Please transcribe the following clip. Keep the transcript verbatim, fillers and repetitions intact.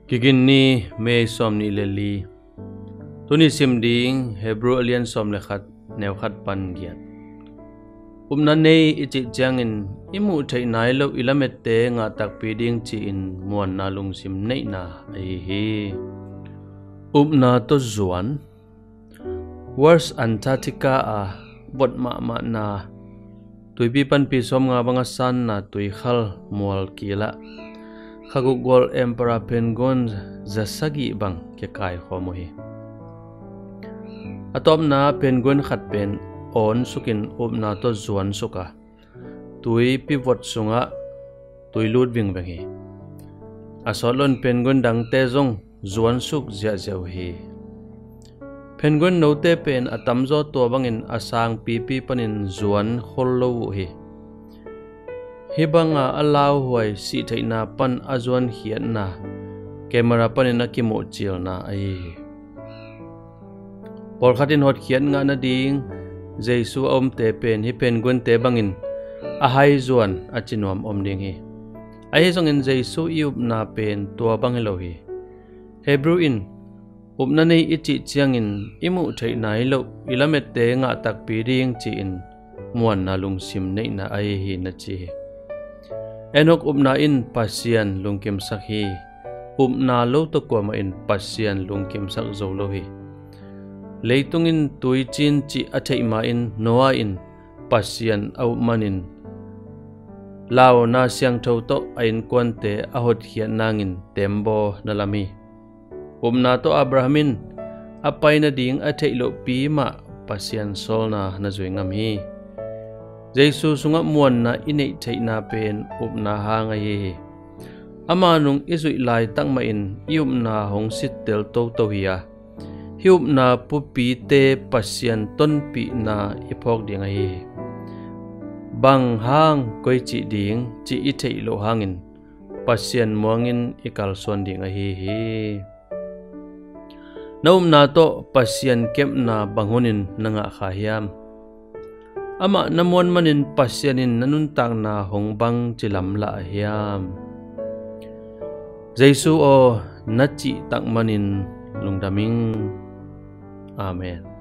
Kigin ni, May sawm nih le li. Tuni sim ding Hebrew a lian sawm le khat, neu khat pan giat. Upna nei i cih ciangin i muh theih nai loh i lamette ngah takpi ding ci-in muanna lungsim neihna ahi hi. Upna tawh zuan. West Antarctica a vot mahmahna, tuipi panpi sawmnga banga sanna tuikhal mual kilah Khaguk Gual Emperor Penguin zasagih bang kikaikhawm uh hi. A tawpna Penguin khat pen awn sukin upna tawh zuan suk a, tuipi vot sungah tui lut vingveng hi. A sawt loin Penguin dangte zong zuan suk ziahziah uh hi. Penguin note pen a tamzaw tua bangin a sangpipi panin zuan khol lo uh hi. Hih banga a lauhuai sihtheihna pan a zuankhiatna camera panin a kimuhcilna ahi hi. Pawlkhat in hotkhiat ngah nading Jesu a umte pen hih Penguinte bangin a hai zuan a ci nuam om ding hi. Ahi zongin Jesu i upna pen tua bang hi lo hi. Hebrew in upna nei i cih ciangin i muh theih nai loh i lamette ngah takpi ding ci-in muanna lungsim neihna ahi hi na ci hi. Enok upna in Pasian lungkimsak hi. Upna lo tawh kuamah in Pasian lungkimsak zo lo hi. Leitung in tuicin cih a theih ma-in Noah in Pasian a up manin launa siangtho tawh a innkuante a hotkhiat nangin tembaw na lam hi. Upna tawh Abraham in a pai nading a theih lohpi mah Pasian sawlna na zui ngam hi. Jesu sungah muanna i neih theihna pen upna hang ahi hi. Ama nung i zuih laitak mahin i upna hong sittel toto hi a, hih upna pupite Pasian tonpihna i phawk ding ahi hi. Bang hang koi cih ding cih i theih loh hangin Pasian muangin i kalsuan ding ahi hi. Na upna tawh Pasian kepna bang hunin na ngah kha hiam? Amah na muan manin Pasian in na nuntakna hong bang ci lamlah hiam? Jesu aw, na cihtak manin lungdam ing. Amen.